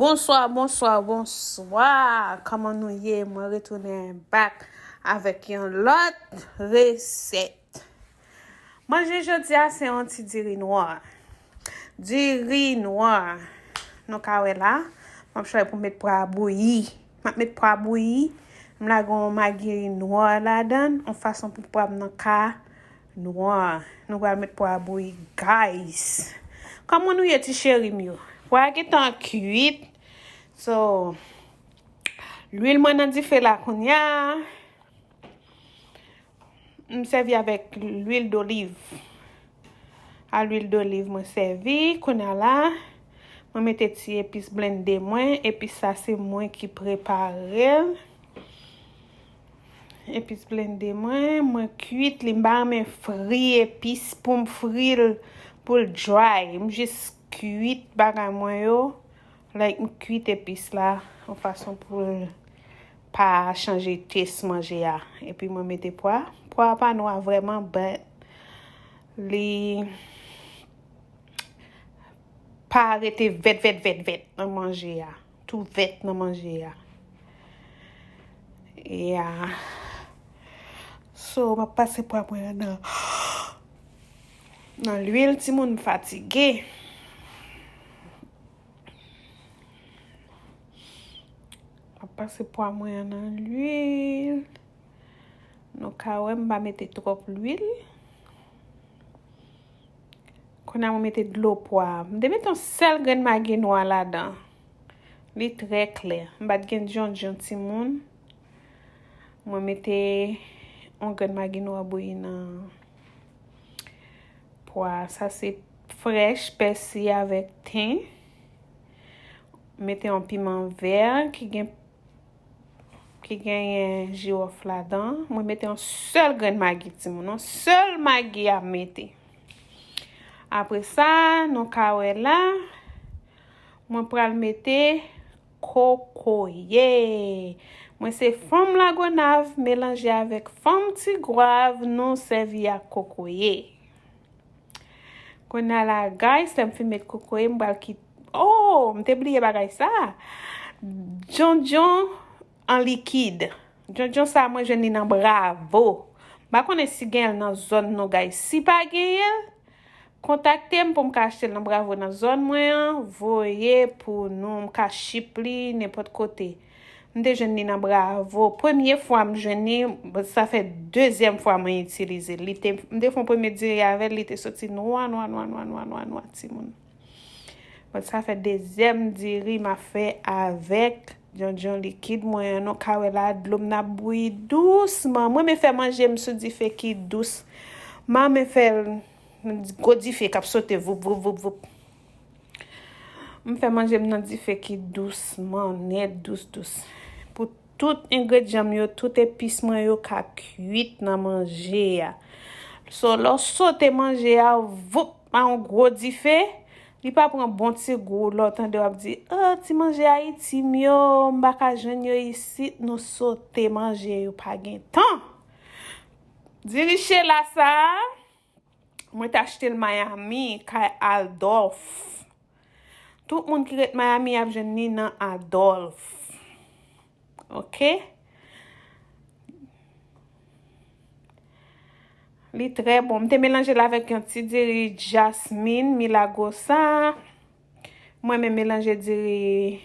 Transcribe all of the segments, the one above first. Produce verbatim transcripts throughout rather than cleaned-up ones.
Bonswa, bonswa, bonswa. Kòman nou ye? Mwen retounen back avèk yon lòt resèt. Manje jodi a se yon ti diri nwa. Diri nwa. Nou ka wè la, m ap chwazi pou m met pwa bouyi. M ap met pwa bouyi. M lage yon magi nwa ladan l, yon fason pou pwa m nan ka nwa. Nou pral met pwa bouyi, guys. Kòman nou ye, ti cheri m yo? Pwa a gentan kwit. So, lwil mwen nan dife la kounye a. M sèvi avèk lwil doliv. A lwil doliv mwen sèvi. Kounye a la, mwen mete ti epis blende mwen. Epis sa se mwen ki prepare l. Epis blende mwen, mwen kwit li. M pa renmen fri epis pou m fri l, pou l dry. M jis kwit bagay mwen yo. Like, m kwit epis la yon fason pou l pa chanje test manje a. Epi mwen mete pwa. Pwa a pa nwa vrèman, but li pa rete vèt, vèt, vèt, vèt nan manje a. Tou vèt nan manje a. Yeah. So, m ap pase pwa mwen an nan, nan lwil, timoun, m fatige. M ap pase pwa mwen an nan lwil. Nou ka wè m pa mete twòp lwil. Kounye a mwen mete dlo pwa. M te mete yon sèl grenn magi nwa ladan. Li trè klè. M pa t gen djondjon timoun. Mwen mete yon grenn magi nwa bouyi nan pwa. Sa se frèch, pèsi avèk ten. Mete yon piman vè ki gen, ki genyen jiwòf ladan. Mwen mete yon sèl grenn magi, timoun. Yon sèl magi a mete. Apre sa, nou ka wè la, mwen pral mete kokoye. Mwen se fanm Lagonav melanje avèk fanm Tigwav, nou sèvi ak kokoye. Kounye a la, guys, lè m fin met kokoye, m pral kit-, oh, m te bliye bagay sa. Djondjon an likid. Djondjon sa, mwen jwenn li nan Bravo. M pa konnen si genyen l nan zòn nou, guys. Si pa genyen l, kontakte m pou m ka achte l nan Bravo nan zòn mwen an. Voye pou nou, m ka ship li nenpòt kote. M te jwenn li nan Bravo. Premye fwa m jwenn li, but sa fè dezyèm fwa mwen itilize l. Li te, m te fè yon premye diri avè l, li te soti nwa, nwa, nwa, timoun. But sa fè dezyèm diri m ap fè avèk djondjon likid mwen an. Nou ka wè la, dlo m nan ap bouyi dousman. Mwen renmen fè manje m sou dife ki dous. M pa renmen fè l gwo dife k ap sote voup, voup, voup, voup. M fè manje m nan dife ki dousman, nèt, dous, dous. Pou tout engredyan m yo, tout epis mwen yo ka kwit nan manje a. So, lè w sote manje a, voup, a yon gwo dife, li pa pran bon ti gou. Lè w tande w ap di, "Oh, ti manje Ayiti m yo, m pa ka jwenn yo isit." Nou sote manje yo, pa gen tan. Diri chela sa a, mwen t achte l Miami, kay Adolphe. Tout moun ki ret Miami ap jwenn li nan Adolphe. Oke? Li trè bon. M te melanje l avèk yon ti diri jasmin, milagrosa. Mwen menm melanje diri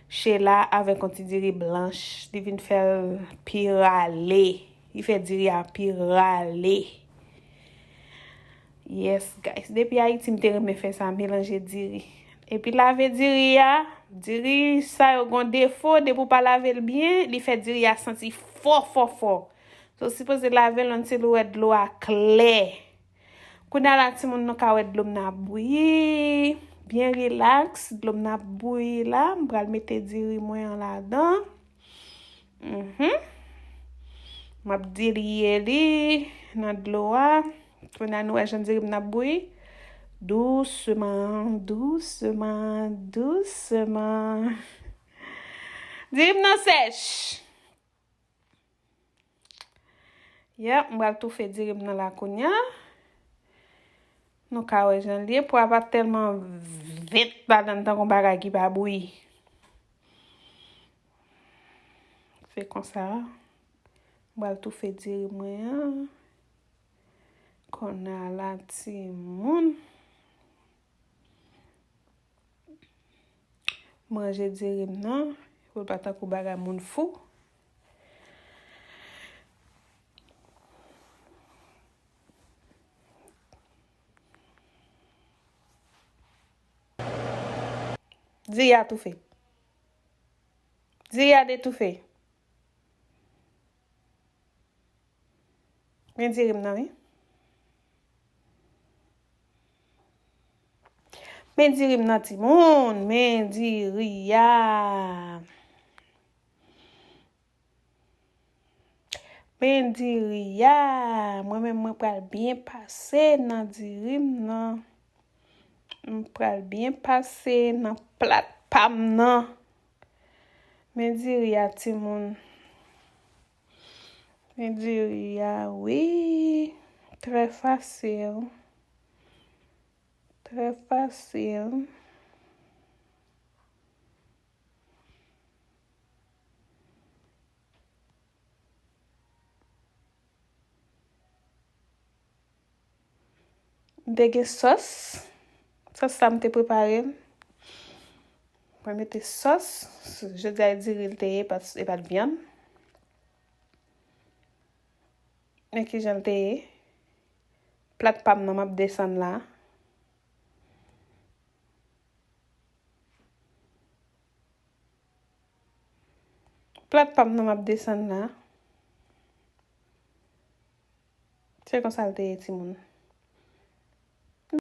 chela avèk yon ti diri blanch. Li vin fè l pi rale. Li fè diri a pi rale. Yes, guys. Depi Ayiti, m te renmen fè sa, melanje diri. Epi lave diri a. Diri sa yo gon defo, depi w pa lave l byen, li fè diri a santi fò, fò, fò. So, w sipoze lave l yon ti lou wè dlo a klè. Kounye a la, timoun, nou ka wè dlo m nan ap bouyi. Byen rilaks, dlo m nan ap bouyi la. M pral mete diri mwen an ladan. Mhm. M ap delye li nan dlo a. Kounye a nou wè jan diri m nan ap bouyi. Dousman, dousman, dousman. Diri m nan sèch. Yep, m pral toufe diri m nan la kounye a. Nou ka wè jan l ye. Pwa pa tèlman vèt ladan l tankou bagay ki pa bouyi. Fè konsa, m pral toufe diri mwen an. Kònè a la, timoun. Manje diri m nan, pou l pa tankou bagay moun fou. Diri a toufe. Diri a detoufe. Men diri m nan, wi. Men diri m nan, timoun. Men diri a. Men diri a. Mwen menm, mwen pral byen pase nan diri m nan. M pral byen pase nan plat pa m nan. Men diri a, timoun. Men diri a, wi. Trè fasil. Trè fasil. M te gen sòs. Sòs sa m te prepare. Mwen mete sòs. Jodi a, e diri l te ye, e pa t, e pa t vyann. Men kijan l te ye. Plat pa m nan, m ap desann la. Plat pa m nan, m ap desann la. Se konsa l te ye, timoun.